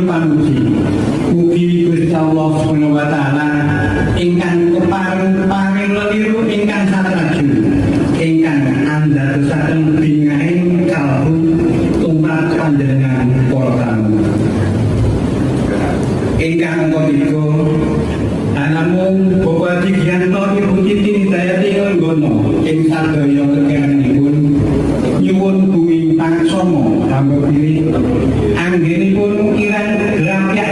Pamuji mugi Gusti Allah Subhanahu wa taala ingkang kepareng paring leliru ingkang satraju ingkang andadosaken bingahing kalbu tumrap panjenengan para tamu. Ingkang angka tiga, anamung Bapak Haji Gianto, Ibu Titi Hidayati Nggono ing sadaya kekiranganipun nyuwun bumi pangsomo hamba pilih anggenipun kirang grapyak.